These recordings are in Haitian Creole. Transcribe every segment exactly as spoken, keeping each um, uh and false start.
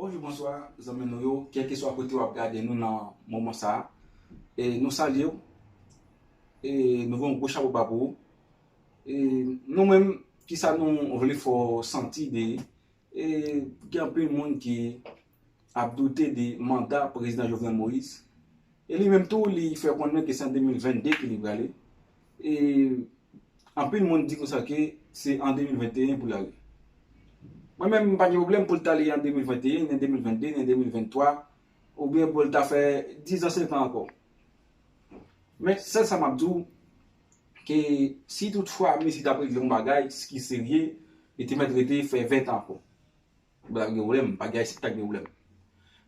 Bonjou, bonswa, zanmi nou yo, kèlkeswa kote w ap gade nou nan moman sa a. E nou salye w, e nou voye yon gwo chapo ba pou ou. E nou menm, kisa nou vle fè w santi de, e gen anpil moun ki ap doute de manda prezidan Jovenel Moïse. E li menm tou, li fè konnen ke se an de mil vennde ke li prale. E anpil moun di konsa ke se an de mil venteyen pou l ale. Mwen menm, m pa gen pwoblèm pou l t ale an de mil venteyen, ni an de mil vennde, ni an de mil venntwa, oubyen pou l ta fè diz an, senk an ankò. Men, sèl sa m ap di w, ke si toutfwa misye t ap regle yon bagay ki serye, li te mèt rete fè ven tan ankò. Bagay gen pwoblèm, bagay si t ap gen pwoblèm.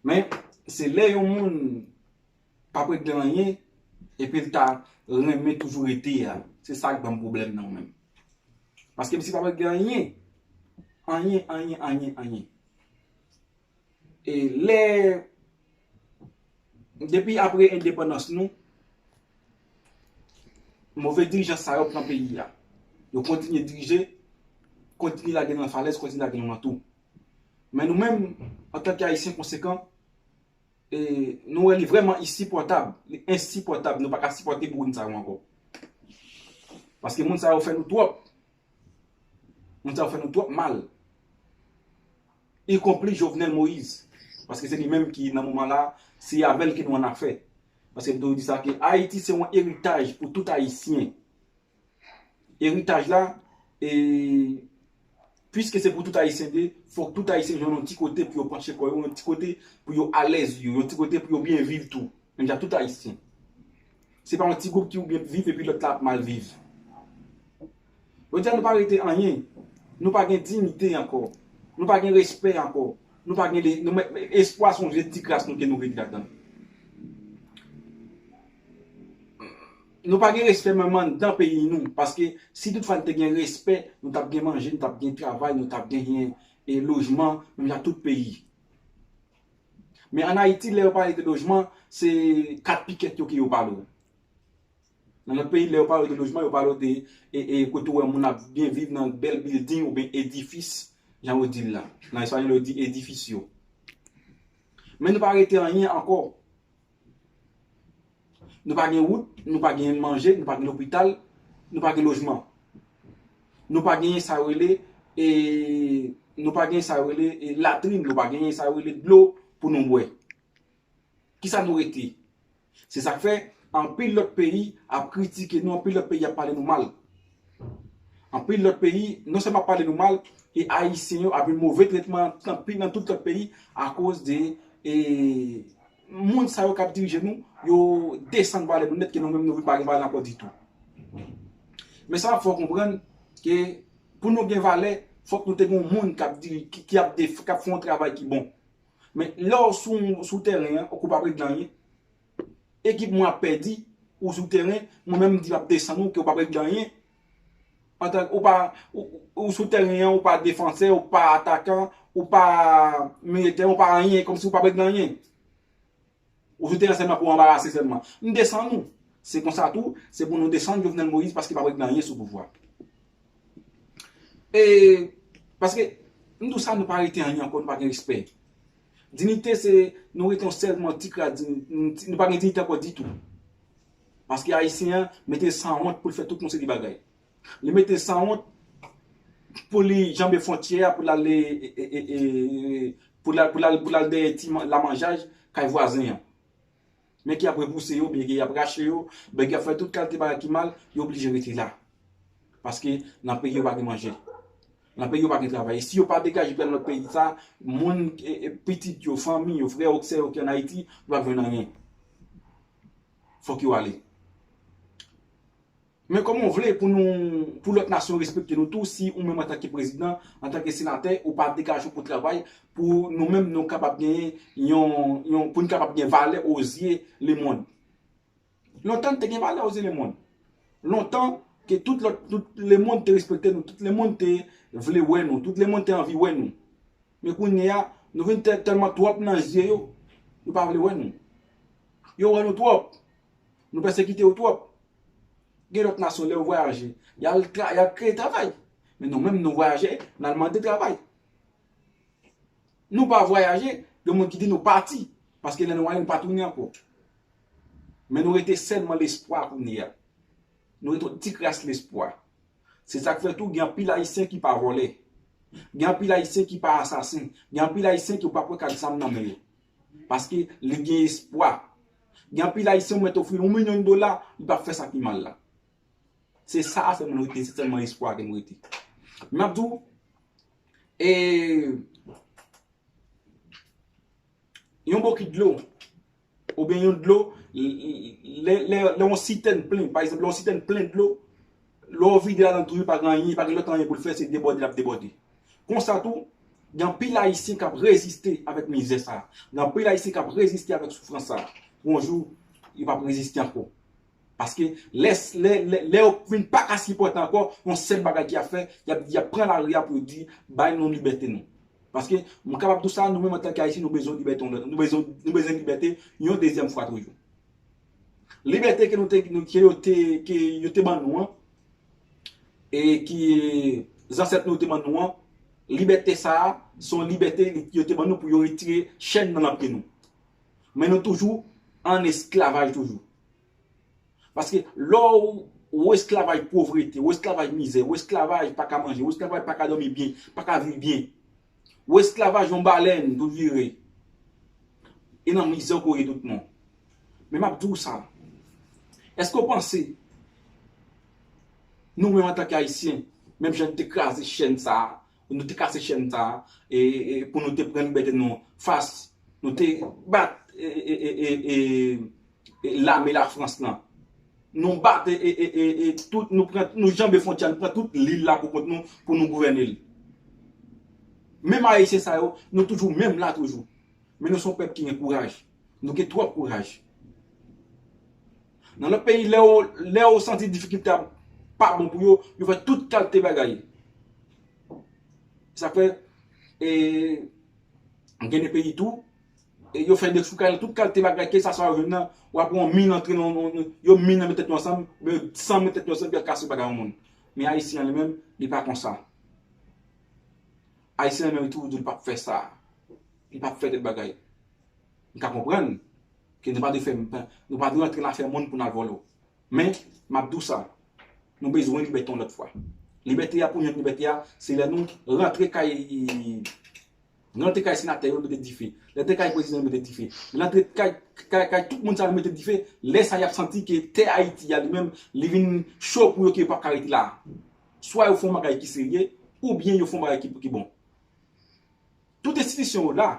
Men, se lè yon moun p ap regle anyen, epi l ta renmen toujou rete a. Se sa k ban m pwoblèm nan menm. Paske misye p ap regle anyen. Anyen, anyen, anyen, anyen. E lè, depi apre endepandans nou, move dirijan sa yo pran peyi a. Yo kontinye dirije, kontinye lage nou nan falèz, kontinye lage nou nan twou. Men nou menm, antanke Ayisyen konsekan, e nou wè li vrèman insipòtab, li ensipòtab, nou pa ka sipòte bourrin sa yo ankò. Paske moun sa yo fè nou twòp. Moun sa yo fè nou twòp mal. Ikonpli Jovenel Moïse. Paske se li menm ki nan moman la, se avè l ke nou annafè. Paske m toujou di sa ke Ayiti se yon eritaj pou tout Ayisyen. Eritaj la, e, piske se pou tout Ayisyen de, fòk tout Ayisyen jwenn yon ti kote pou yo panche kò yo, yon ti kote pou yo alèz yo, yon ti kote pou yo byen viv tou. Menm jan tout Ayisyen. Se pa yon ti gwoup ki ou byen viv epi lòt la ap mal viv. Jodi a nou pa rete anyen. Nou pa gen diyite ankò. Nou pa gen respè ankò. Nou pa gen le, nou, espwa se yon vye ti kras nou ke nou rete ladan. Nou pa gen respè menm anndan peyi nou, paske si toutfwa n te gen respè, nou t ap gen manje, nou t ap gen travay, nou t ap genyen, e, lojman, menm jan tout peyi. Men ann Ayiti, lè yo pale de lojman, se kat pikèt yo ke yo pale w. Nan lòt peyi, lè yo pale w de lojman, yo pale w de, e, e, kote w wè moun ap byen viv nan bèl bilding oubyen edifis, jan yo di l la. Nan espayòl, yo di edificio. Men nou pa rete anyen ankò. Nou pa gen wout, nou pa gen manje, nou pa gen lopital, nou pa gen lojman. Nou pa gen sa yo rele, e, nou pa gen sa yo rele, e, latrin, nou pa gen sa yo rele dlo pou nou bwè. Kisa nou rete? Se sa k fè, anpil lòt peyi ap kritike nou, anpil lòt peyi ap pale nou mal. Anpil lòt peyi, non sèlman ap pale nou mal, e Ayisyen yo ap jwenn move tretman nan pi-, nan tout lòt peyi akoz de, e, moun sa yo k ap dirije nou, yo desann valè nou nèt ke nou menm nou vin pa gen valè ankò ditou. Men sa ap fè w konprann ke pou nou gen valè, fòk nou te gen yon moun k ap diri-, ki, ki ap def-, k ap fè yon travay ki bon. Men lè w sou, sou tèren an, ou pa regle anyen, ekip mwen ap pèdi, ou sou tèren, mwen menm m di m ap desann ou, ke ou p ap regle anyen. Antan, ou pa, ou, ou sou tèren an, ou pa defansè, ou pa atakan, ou pa militè, ou pa anyen, kòmsi ou p ap regle anyen. Ou sou tèren sèlman pou anbarase sèlman. M desann ou. Se konsa tou, se pou nou desann Jovenel Moïse paske l p ap regle anyen sou pouvwa. E, paske, m di w sa, nou pa rete anyen ankò, nou pa gen respè. Diyite se, nou rete yon sèlman ti kras, di-, nou pa gen diyite ankò ditou. Paske Ayisyen an mete l sanwont pou l fè tout yon seri bagay. Li mete l sanwont pou li janbe fwontyè a, pou l ale, e, e, e, e, pou l al, pou l al, pou l al dèyè ti man-, lamanjay kay vwazen an. Men ki ap repouse yo, byen ki ap rache yo, byen ki ap fè tout kalite bagay ki mal, yo oblije rete la. Paske nan peyi yo pa gen manje. Nan peyi yo pa gen travay. E si yo pa degaje pou y al nan lòt peyi sa, moun, e, e, pitit yo, fanmi yo, frè yo, sè yo ki ann Ayiti, yo p ap jwenn anyen. Fòk yo ale. Men kòman w vle pou nou, pou lòt nasyon respekte nou tou, si ou menm antanke prezidan, antanke senatè, ou pa degaje w pou travay, pou nou menm nou kapab genyen yon, yon, pou n kapab gen valè ozye lemonn. Lontan n te gen valè ozye lemonn. Lontan ke tout lòt, tout lemonn te respekte nou, tout lemonn te vle wè nou, tout lemonn te anvi wè nou. Men kounye a, nou vin tè-, tèlman twòp nan zye yo, yo pa vle wè nou. Yo wè nou twòp. Nou pèsekite yo twòp. Gen lòt nasyon, lè yo vwayaje, y al tra-, y al kreye travay. Men nou menm, nou vwayaje, n al mande travay. Nou pa vwayaje, gen moun ki di nou pati, paske lè nou ale, nou pa tounen ankò. Men nou rete sèlman lespwa kounye a. Nou rete yon ti kras lespwa. Se sa k fè tou, gen anpil Ayisyen ki pa vòlè. Gen anpil Ayisyen ki pa asasen. Gen anpil Ayisyen ki w p ap wè k ak zam nan men yo. Paske li gen espwa. Gen anpil Ayisyen ou mèt ofri yon milyon dola, li p ap fè sa ki mal la. Se sa sèlman nou rete, se sèlman espwa ke nou rete. M ap di w, e, yon bokit dlo, oubyen yon dlo, lè, lè, lè yon sitèn plen, pa egzanp, lè yon sitèn plen dlo, lè w vide ladan l tou, li pa gen anyen, li pa gen lòt anyen pou l fè, se debòde l ap debòde. Konsa tou, gen anpil Ayisyen k ap reziste avèk mizè sa a. Gen anpil Ayisyen k ap reziste avèk soufrans sa a. Pou yon jou, yo p ap reziste ankò. Paske lè, lè, lè, lè yo vin pa ka sipòte ankò, yon sèl bagay ki ap fè, y ap, y ap pran lari a pou yo di, bay nou libète nou. Paske m kapab di w sa, nou menm antanke Ayisyen, nou bezwen libète yon lòt, nou bezwen, nou bezwen libète yon dezyèm fwa toujou. Libète ke nou te, nou, ke yo te, ke yo te ban nou an, e ke zansèt nou te ban nou an, libète sa a, se yon libète yo te ban nou pou yo retire chèn nan nan pye nou. Men nou toujou an esklavaj toujou. Paske lè w, ou esklavaj povrete, ou esklavaj mizè, ou esklavaj pa ka manje, ou esklavaj pa ka dòmi byen, pa ka viv byen, ou esklavaj yon balèn pou vire, e nan mizè w kouri tout moun. Men m ap di w sa, èske w panse nou menm antanke Ayisyen, menm jan nou te kraze chèn sa a, nou te kase chèn sa a, e, e, pou nou te pran libète nou fas, nou te bat, e, e, e, e, e, e, lame Lafrans lan. Nou bat, e, e, e, e, e, tout, nou pran, nou janbe fwontyè, nou pran tout lil la pou kont nou, pou nou gouvène l. Menm Ayisyen sa yo, nou toujou menm la toujou. Men nou se yon pèp ki gen kouraj. Nou gen twòp kouraj. Nan lòt peyi, lè yo, lè yo santi difikilte a pa bon pou yo, yo fè tout kalte bagay. Sa fè, e, gen de peyi tou, e yo fè dechoukay nan tout kalte bagay, kesaswa yo jwenn nan, w ap wè yon min antre nan, nan, nan, yo min nan met tèt yo ansanm, oubyen san met tèt yo ansanm, pou y al kase bagay yon moun. Men Ayisyen an li menm, li pa konsa. Ayisyen an li menm, li toujou di l p ap fè sa. Li p ap fè tèl bagay. M ka konprann ke nou pa dwe fè, nou pa dwe rantre nan afè moun pou n al vòlò. Men, m ap di w sa, nou bezwen libète yon lòt fwa. Libète a, pou nou jwenn libète a, se lè nou rantre kay, rantre kay senatè yo, mete dife. Rantre kay prezidan yo, mete dife. Rantre kay, kay, kay tout moun sa yo, mete dife. Lè sa, y ap santi ke tè Ayiti a li menm, li vin cho pou yo, ke yo p ap ka rete la. Swa yo fè yon bagay ki serye, oubyen yo fè yon bagay ki, ki bon. Tout enstitisyon yo la,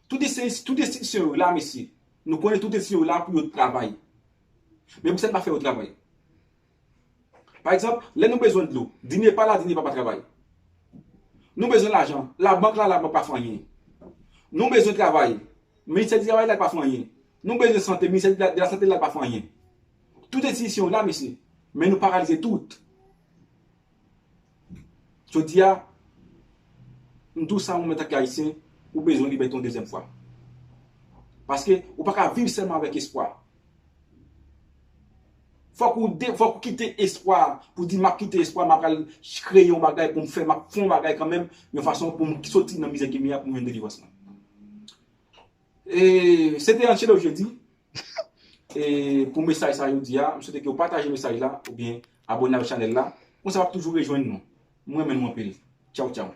Tout ensti-, tout enstitisyon yo la, mesye. Nou konnen tout enstitisyon yo la pou yo travay. Men poukisa n pa fè yo travay? Pa egzanp, lè nou bezwen dlo, DINEPA la, DINEPA pa travay. Nou bezwen lajan, labank la, labank pa fè anyen. Nou bezwen travay, ministè di travay la pa fè anyen. Nou bezwen sante, ministè de la, de la sante la pa fè anyen. Tout enstitisyon yo la, mesye. Men nou paralize tout. Jodi a, m di w sa, ou menm antanke Ayisyen, ou bezwen libète yon dezyèm fwa. Paske ou pa ka viv sèlman avèk espwa. Fòk ou de, fòk ou kite espwa pou di, "M ap kite espwa, m ap al kreye yon bagay pou m fè, m ap fè yon bagay kanmenm, yon fason pou m soti nan mizè ke m ye a, pou m jwenn delivrans mwen." E se te Angelo Jeudi. E pou mesaj sa jodi a, m swete ke w pataje mesaj la oubyen abòne avèk chanèl la. Konsa w ap toujou rejwenn nou. Mwen renmen nou anpil. Tchaw, tchaw.